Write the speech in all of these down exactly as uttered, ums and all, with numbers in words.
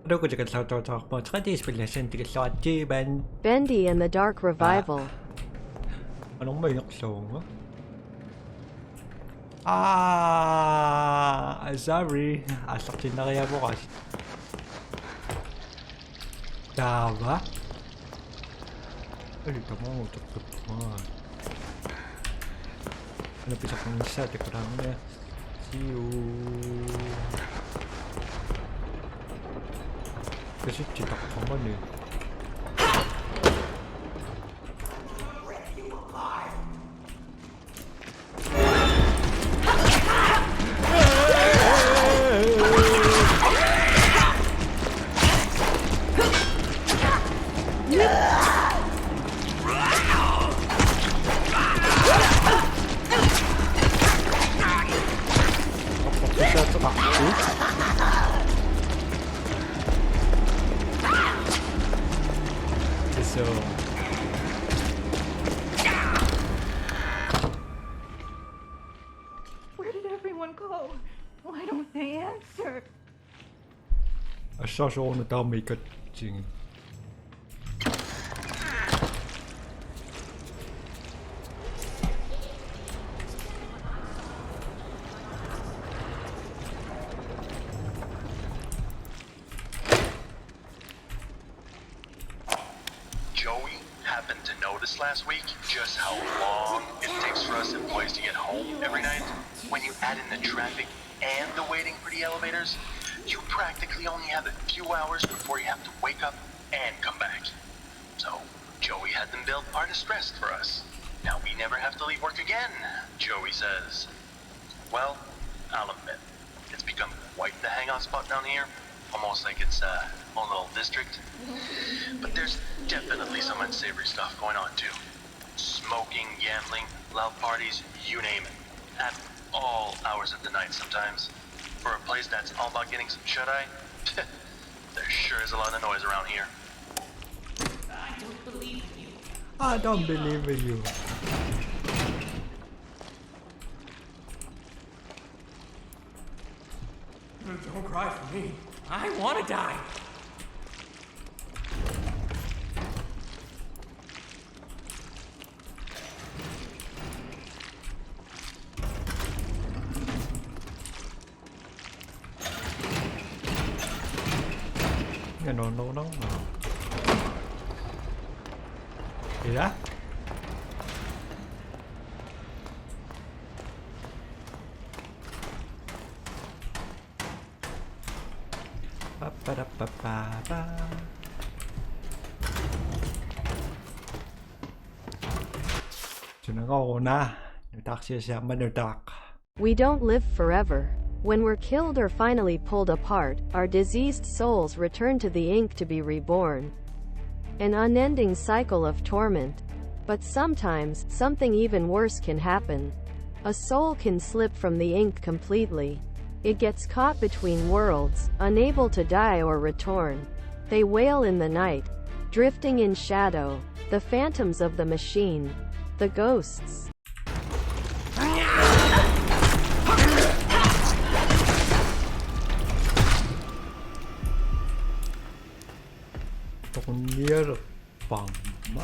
Aluukutikallautuutaarput tre D-spilli assan tikilluatsiivan. Bendy and the Dark Revival. Anorma inerluunga. Ah, sorry. Aallartinnariaavoq. Taava. Eli tamaanga utertuppunga. Ana pisaqarnissaa takulaarnia. Siu. Kasitsitarpamani. So. Where did everyone go? Why don't they answer? Assasooruna taamaakkatsingi. Joey happened to notice last week just how long it takes for us employees to get home every night. When you add in the traffic and the waiting for the elevators, you practically only have a few hours before you have to wake up and come back. So, Joey had them build Artist Rest for us. Now we never have to leave work again, Joey says. Well, I'll admit, it's become quite the hangout spot down here. Almost like it's a own little district. But there's definitely some unsavory stuff going on too. Smoking, gambling, loud parties, you name it. At all hours of the night sometimes. For a place that's all about getting some shut-eye, there sure is a lot of noise around here. I don't believe in you. I don't believe in you. Don't cry for me. I want to die. No, no, no, no. Ila? Paparapapapa. Tunaqaruna. Nutaarsiasaammat nutaaq. We don't live forever. When we're killed or finally pulled apart, our diseased souls return to the ink to be reborn. An unending cycle of torment. But sometimes, something even worse can happen. A soul can slip from the ink completely. It gets caught between worlds, unable to die or return. They wail in the night, drifting in shadow, the phantoms of the machine, the ghosts. Toqunnialerpaamma.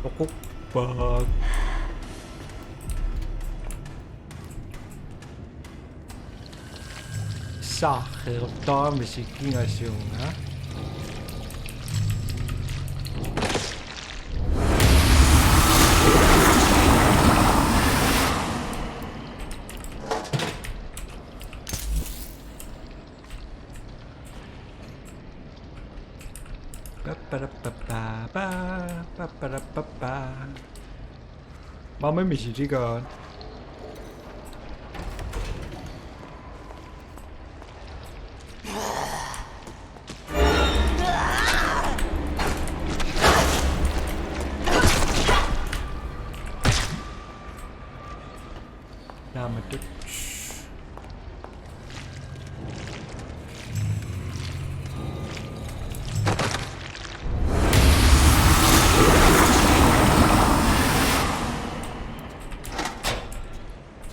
Oquppaat. Saarertaa misikingasunga. Papparapapapa, papparapapa. Maama misiligaat.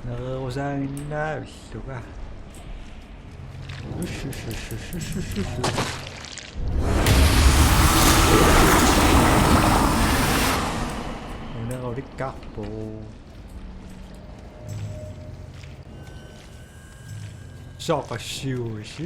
Nererusaanginnaavilluga. Ush, ush, ush. Unerulikkarpoq. Soqassiuisi.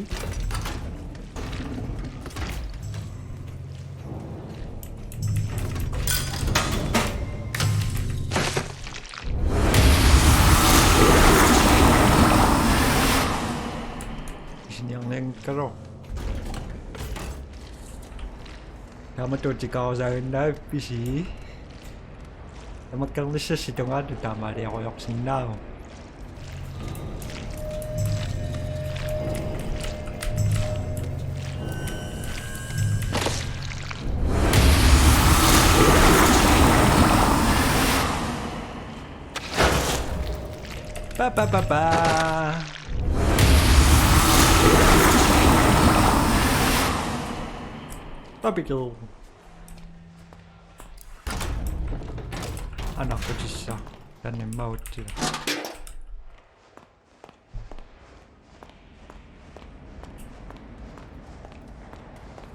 Isiniarnianngikkaluarpoq. Taamatut tikarusaannaappisi. Tamakkernissaasi tungaanut taamaaliorujorsinnaavoq. Pa, pa, pa, pa. Tapiku. Anaqqutissaq. Taanna immaqa utsila.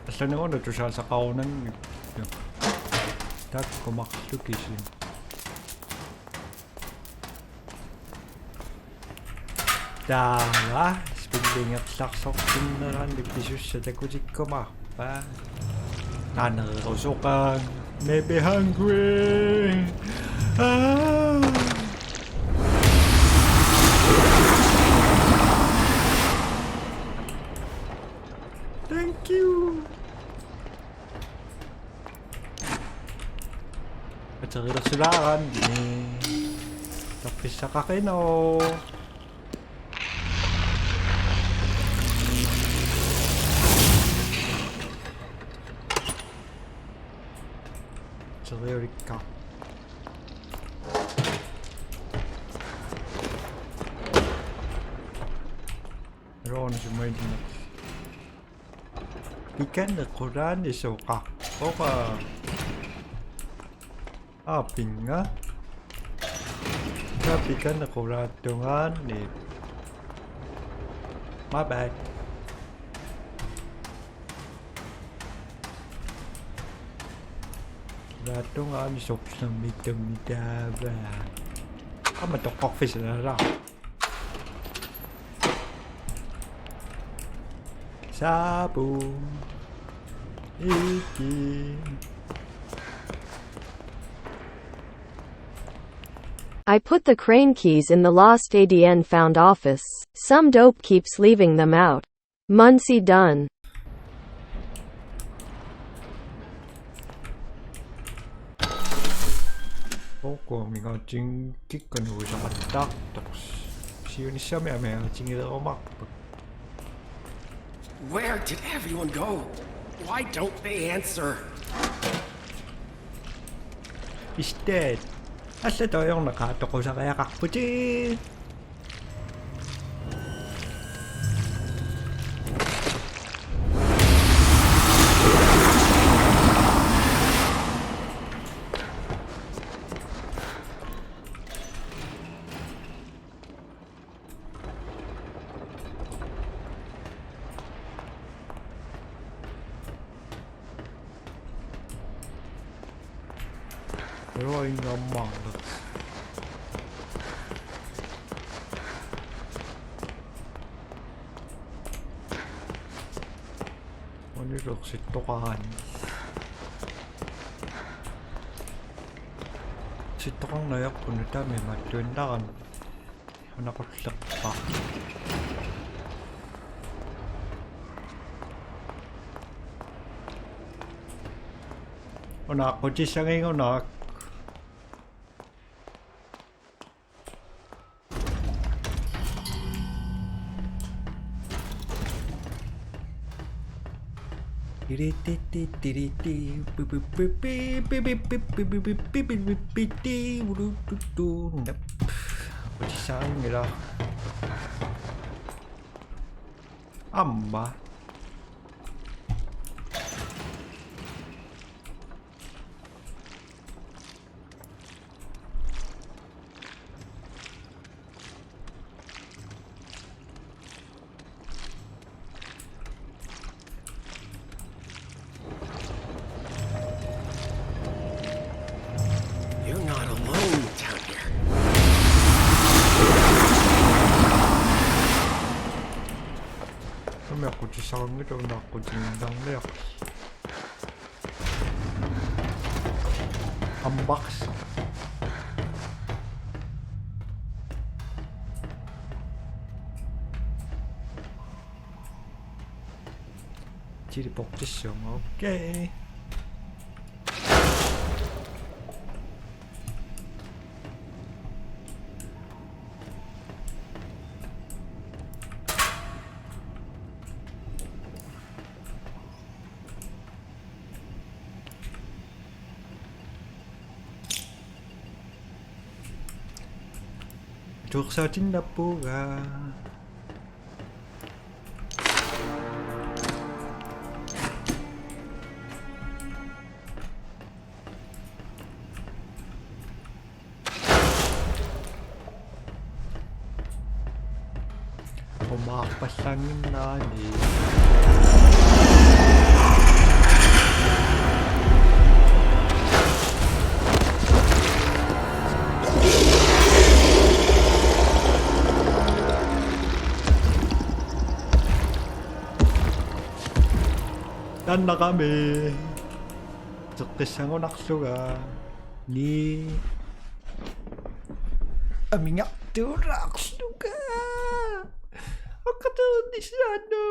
Allanngornermi tusaasaqarunanngilaq. Taakku marluk kisianni. Taava, spillingerlarsortinnerani pisussat takutikkumaarpa? Nanerusoqaanga. Maybe hungry. Ah. Thank you. Aterilersulaarammi. Tappissaqaqinooq. Ateriulikka. Eroon sumainna. Pikanneq qulaani soqarpoq. Aa, pinnga. Taa pikanneq qulaata tungaani. My bad. Qulaata tungaani sorlermi tammi taava. Aamma toqqorfissaq nalaa. Saapu. Iki. I put the crane keys in the lost A D N found office. Some dope keeps leaving them out. Muncie done. Oqqumigaatigikkikkanuisaqattaartoq. Siunissami amigaatigilerumaarput. Where did everyone go? Why don't they answer? Isteet. Alla toorneqaaq toqusariaqarputit. Eroingammaarlu. Unilorsittoqarani. Sittoqarnaviarput nutaami mattuinnarami. Una qulleqqa. Una qutissannginngunak. Taanngilaq. Aamma. You're not alone down here. Aamma aqqutissaqanngilaq, una aqqutinnarniarli. Unbox. Teleportation, okay. Tuersaatinnappunga. Umaarpallaannginnaani. Taannaqami. Teqqissagunarlunga. Ni. Amigartuulaarlunga. Oqatornissaannu.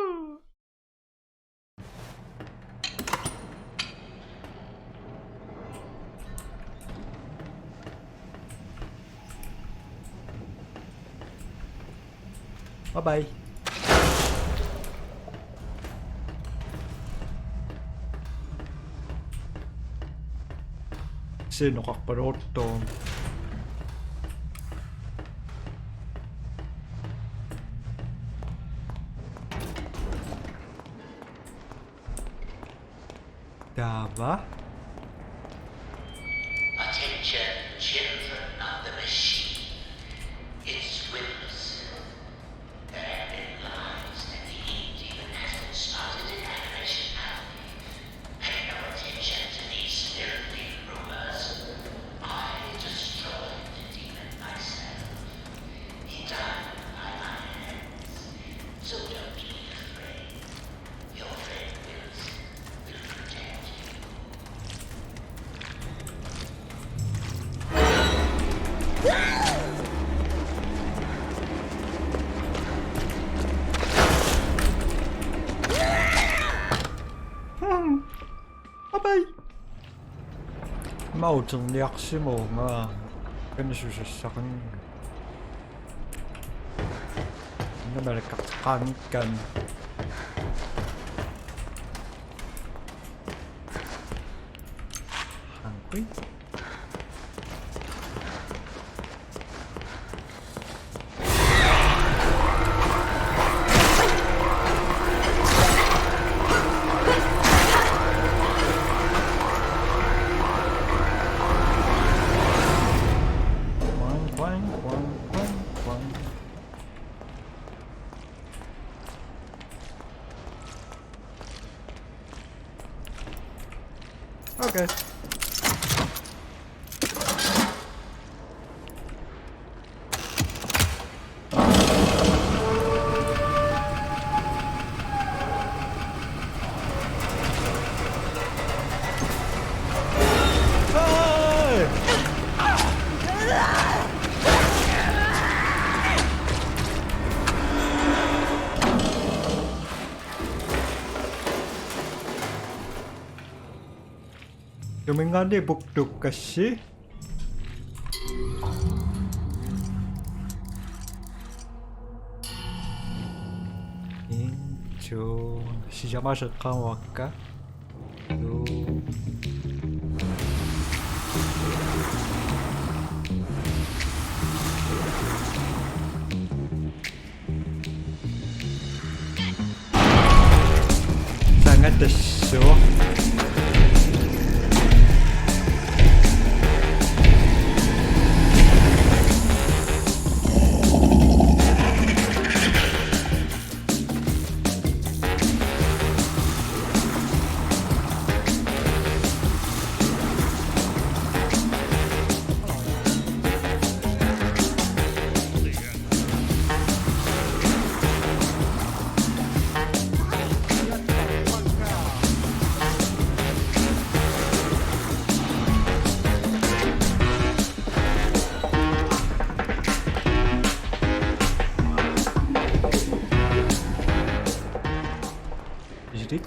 Bye bye. Sinuqarpaluuttoq. Taava. Attention, children of the machine. Its whims. There have been lies that the Eve Demon has been spotted in Adoration Alley. Pay no attention to these filthy rumors. I destroyed the demon myself. He died by my hands. So don't be afraid. Your friend Wilson will protect you. Bye bye. Mauterniarsimavunga. Kanisusassaqan. Namalakkarteqqaanngikkaanni. Hungry. Quang, quang, quang, quang, quang. Okay. Tuminngaanniit puktukkassi. Into. Sisamat eqqaaguakka. Two. Tassa. Is it it?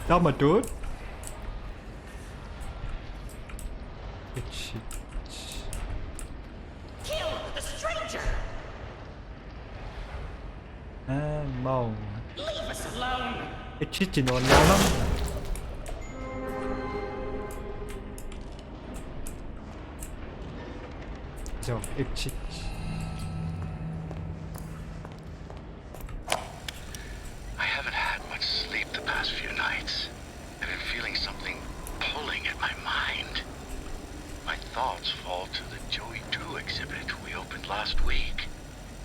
Taamatut. Shit. Kill the stranger. Aamma. Leave us alone. Exit nuanneranarpoq. So, exit. I haven't had much sleep the past few nights. I've been feeling something pulling at my mind. My thoughts fall to the Joey Drew exhibit we opened last week.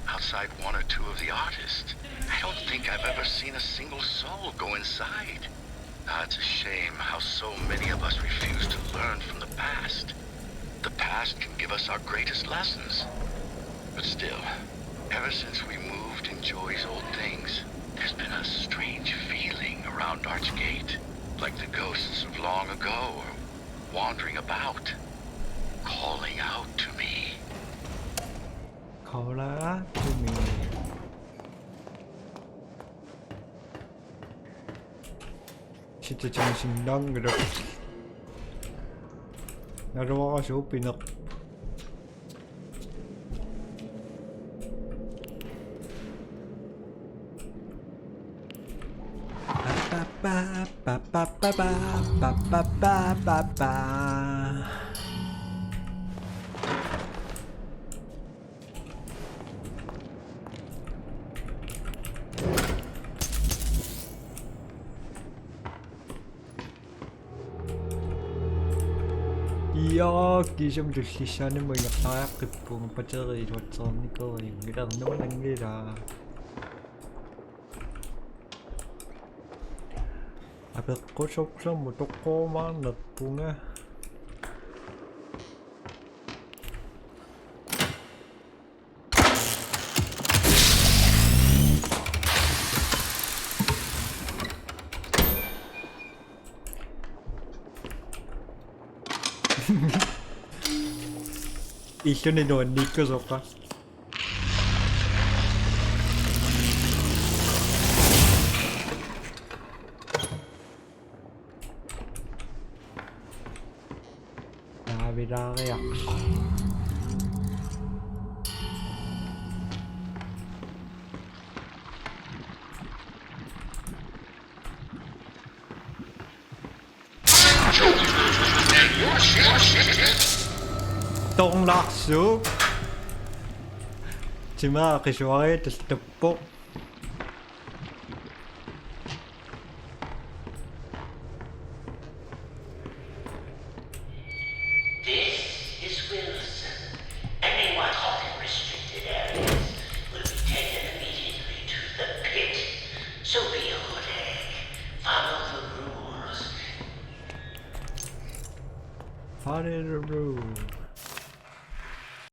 Outside one or two of the artists, I don't think I've ever seen a single soul go inside. Ah, it's a shame how so many of us refuse to learn from the past. The past can give us our greatest lessons. But still, ever since we moved in Joey's old things, there's been a strange feeling around Archgate, like the ghosts of long ago are wandering about, calling out to me. Call out to me. Sitatigisinnaanngilaq. Naluara suupineq. Iaa, kiisami tullissaanimut ingerlariaqqippunga, batteriit uatsernikereerlugit, nuannaanngilaq. Apeqqusoorsuarmut toqqorumaarnerpunga. Illuni nuannikkusoqqa. Naavilaariarlugu. Tornarsuup. Timaa qisuariaatut tuppoq. This is Wilson. Anyone caught in restricted areas will be taken immediately to the pit. So be a good egg. Follow the rules. Follow the rules.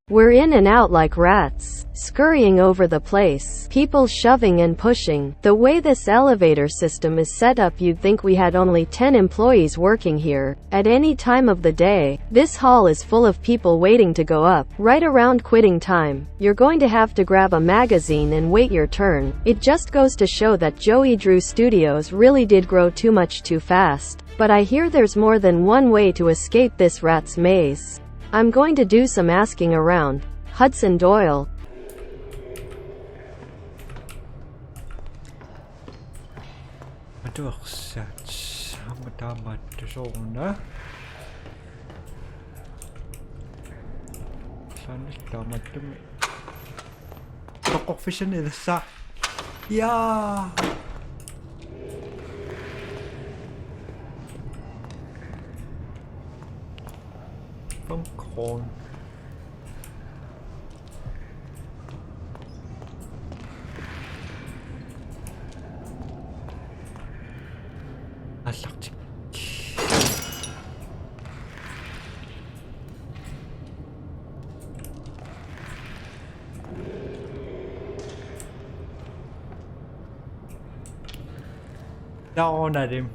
We're in and out like rats, scurrying over the place, people shoving and pushing. The way this elevator system is set up, you'd think we had only ten employees working here. At any time of the day, this hall is full of people waiting to go up. Right around quitting time, you're going to have to grab a magazine and wait your turn. It just goes to show that Joey Drew Studios really did grow too much too fast. But I hear there's more than one way to escape this rat's maze. I'm going to do some asking around. Hudson Doyle. Matuersaat. Aamma taamaattoq sooruna. Saanillu taamaattumik. Toqqorfissanik ilissaa. Jaa. Fem kroner. Aallartik. Down at him.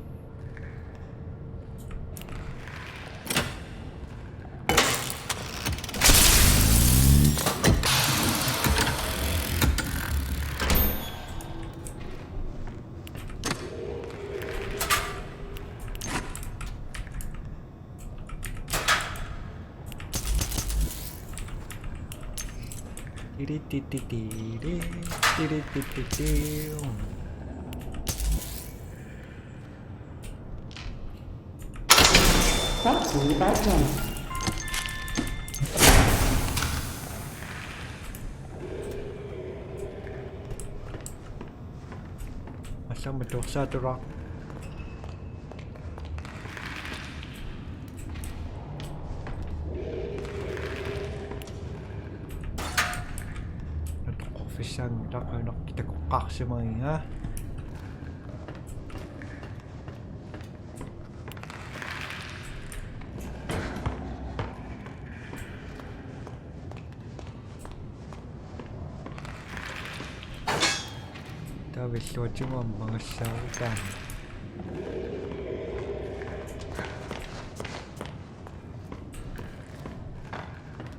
Tiri-ti-ti-ti-ri, tiri-ti-ti-ti. Stop, leave our channel. Aamma tuorsaatulaa. Toqqorfissaanngilaq, takuinnaq takoqqaarsimagiga. Taava illuatungaa aamma angassaavugut taanna.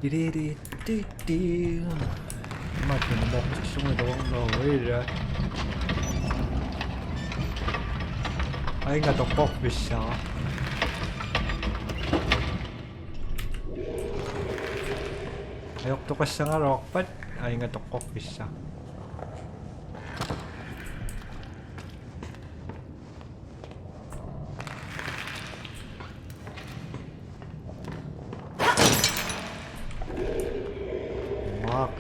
Tiri-ri-ti-ti. Maatun mortissunga tavarnaa uira. Ajunngilaq toqqorfissaa. Ajortoqassagaluarpat ajunngilaq toqqorfissaa. Max.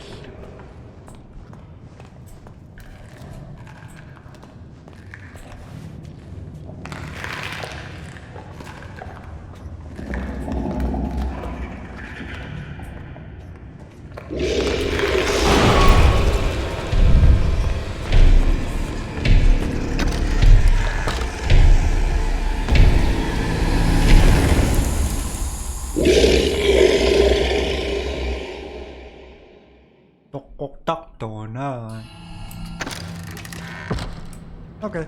Toqqortartuuna. Okay.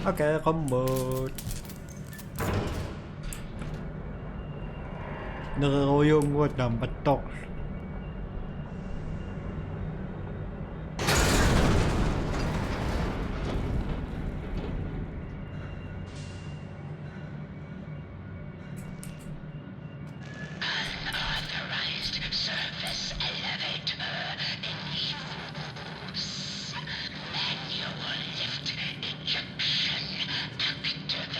Okay, qammut. Nererujuunnguaq taamaattoq. Unauthorized surface elevator in use. Manual lift ejection activated.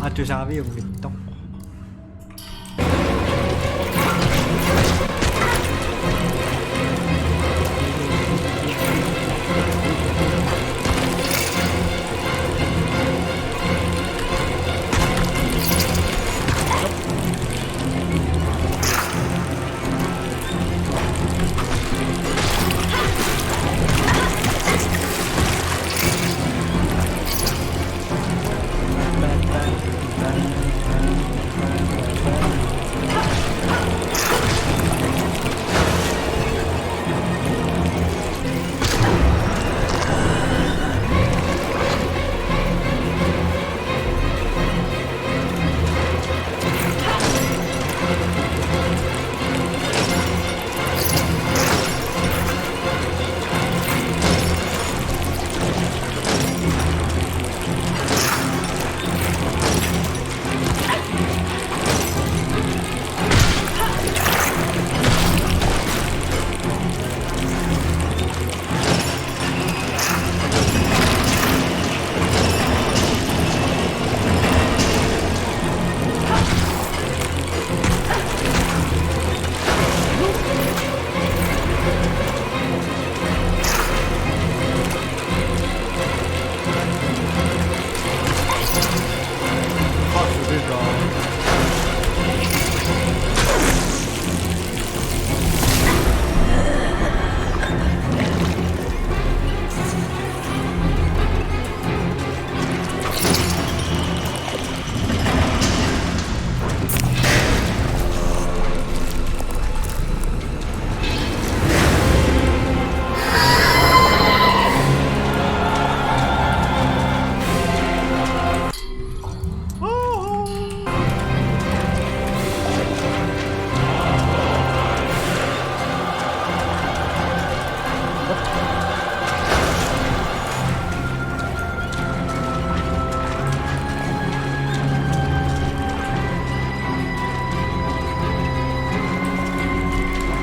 Atusaaviunngitsoq.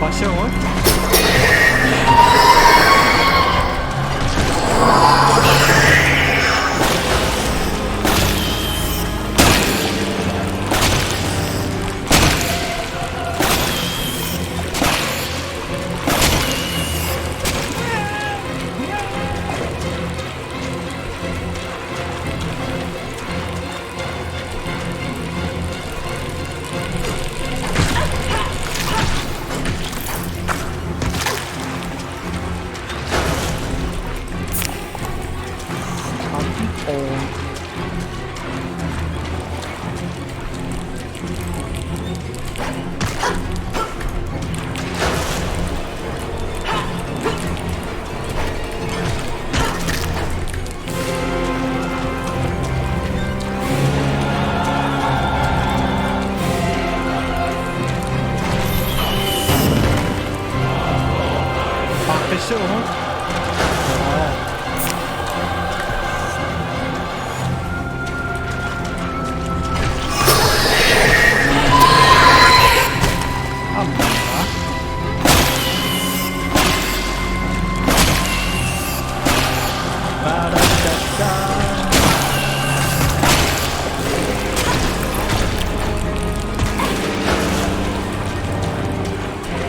Passion.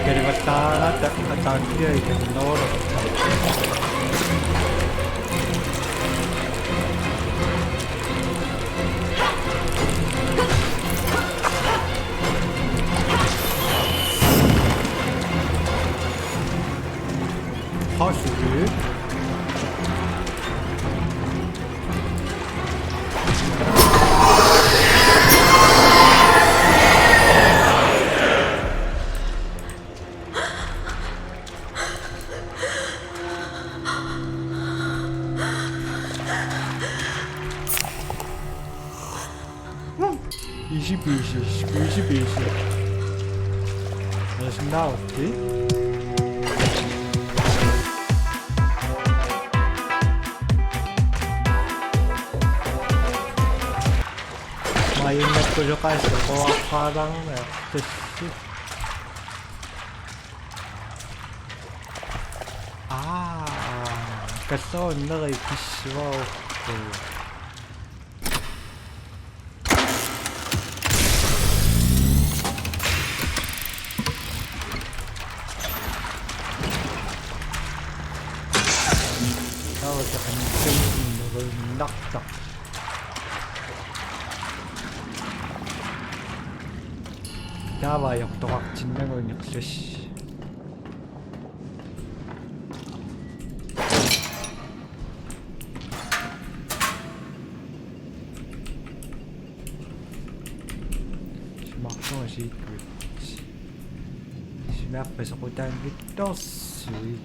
Kalivattaarata ataattia ikannoorata. Har du Easy peasy, squeezy peasy. That's now, okay? Maajunnakkut soqaassi qoaqqaalaarneq tassi. Aa, kallunneri kissuaukku. Taava takanna naqtaq. Taava ajortoqartinnagu ingerlassi. Simartoq secret. Simarpa soqutaanngitsorsuit.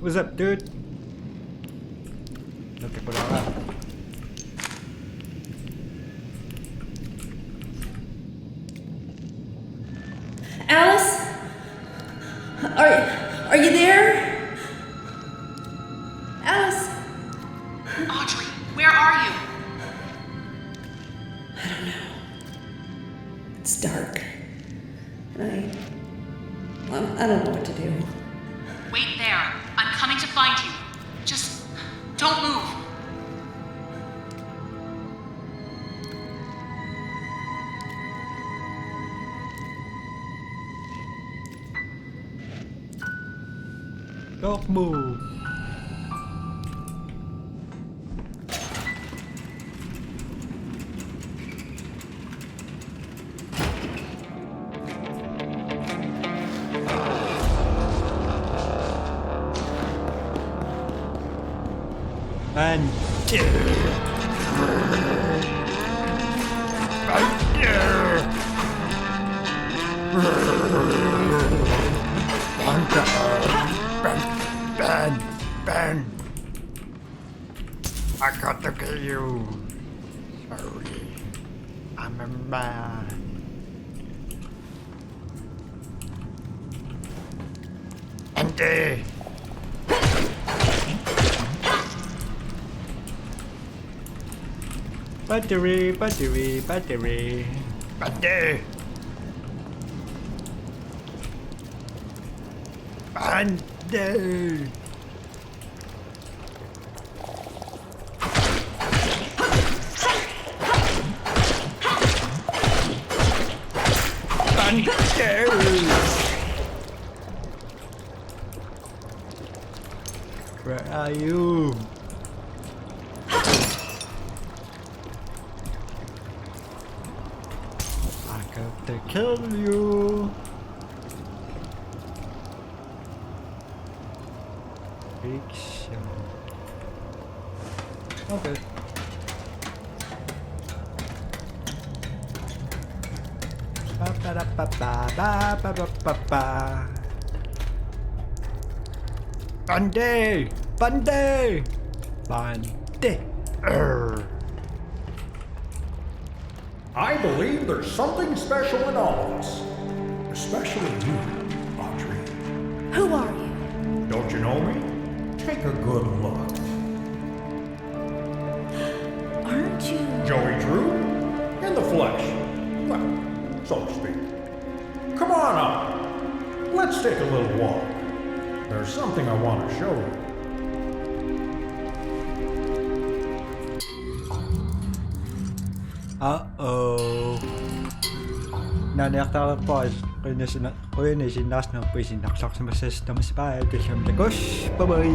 What's up, dude? Look at what I got. Alice? Are, are you there? Alice? Audrey, where are you? I don't know. It's dark. I, um, I don't know what to do. Wait there. I'm coming to find you. Just don't move. Don't move. And Ben, Ben, I got to kill you. Sorry. I'm a man. Andy! Battery, battery, battery. Battery. Battery. Battery. Where are you? I got to kill you. Big shot. Okay. Ba-ba-da-ba-ba-ba-ba-ba-ba. Bande! Bande! Bande! Urgh. I believe there's something special in all of us, especially you, Audrey. Who are you? Don't you know me? Take a good look. Aren't you? Joey Drew? In the flesh. Well, so to speak. Come on up. Let's take a little walk. There's something I want to show you. Uh-oh. Naaniartareerpoq, qujanaq isiginnaarsinnaavarput, isiginnaarluarsimassassi, tamassi, bye, tassami takuss, bye bye.